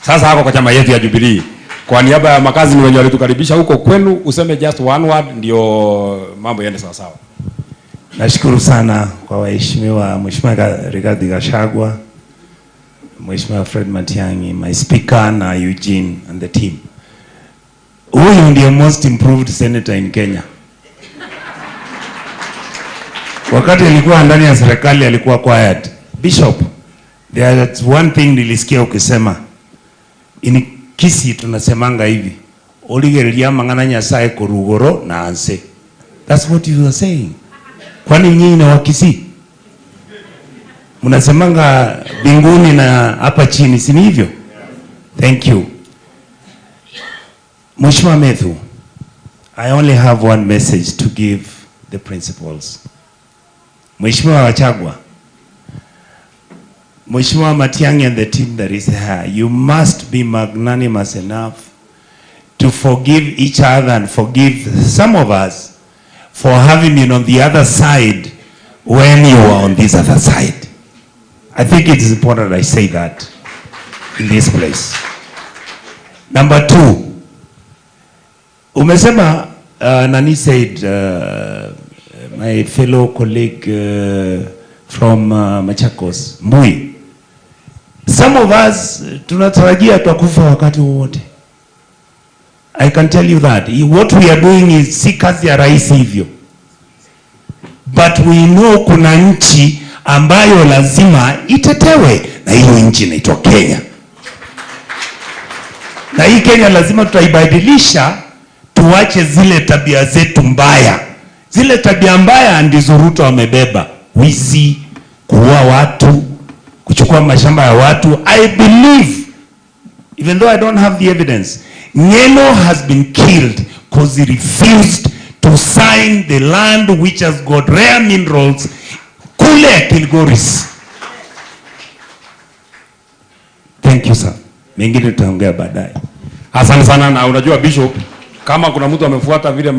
Sasa hako kwa chama yetu ya Jubilee. Kwa niaba ya makazi ni wenye walitukaribisha huko kwenu, useme just one word ndio mambo yaende sawa sawa. Nashukuru sana kwa waheshimiwa, Mheshimiwa Rigathi Gachagua, Mheshimiwa Fred Matiang'i, my speaker na Eugene and the team. Huyu ndiye most improved senator in Kenya. Wakati alikuwa ndani ya serikali alikuwa quiet. Bishop, there is one thing nilisikia ukisema. In Kisii tunasemanga hivi, origereria mang'ana Nyasaye korugoro na anse. That's what you are saying. Kwani nyinyi ni wa Kisii? Mnasemanga mbinguni na hapa chini, si ni hivyo? Thank you. Mheshimiwa Methu, I only have one message to give the principals. Mheshimiwa Gachagua, Mheshimiwa Matiang'i and the team that is here, you must be magnanimous enough to forgive each other and forgive some of us for having been on the other side when you were on this other side. I think it is important I say that in this place. Number two, umesema Nani said, my fellow colleague from Machakos, Mbui. Some of us tunatarajia tutakufa wakati wowote. I can tell you that. What we are doing is si kazi ya rais hivyo. But we know kuna nchi ambayo lazima itetewe, na hiyo nchi inaitwa Kenya. Na hii Kenya lazima tutaibadilisha, tuache zile tabia zetu mbaya. Zile tabia mbaya ndizo Ruto amebeba: wizi, kuua watu, kuchukua mashamba ya watu. I believe, even though I don't have the evidence, Ngeno has been killed because he refused to sign the land which has got rare minerals kule Kilgoris. Thank you, sir. Mengine tutaongea baadaye. Asante sana. Na unajua Bishop, kama kuna mtu amefuata vile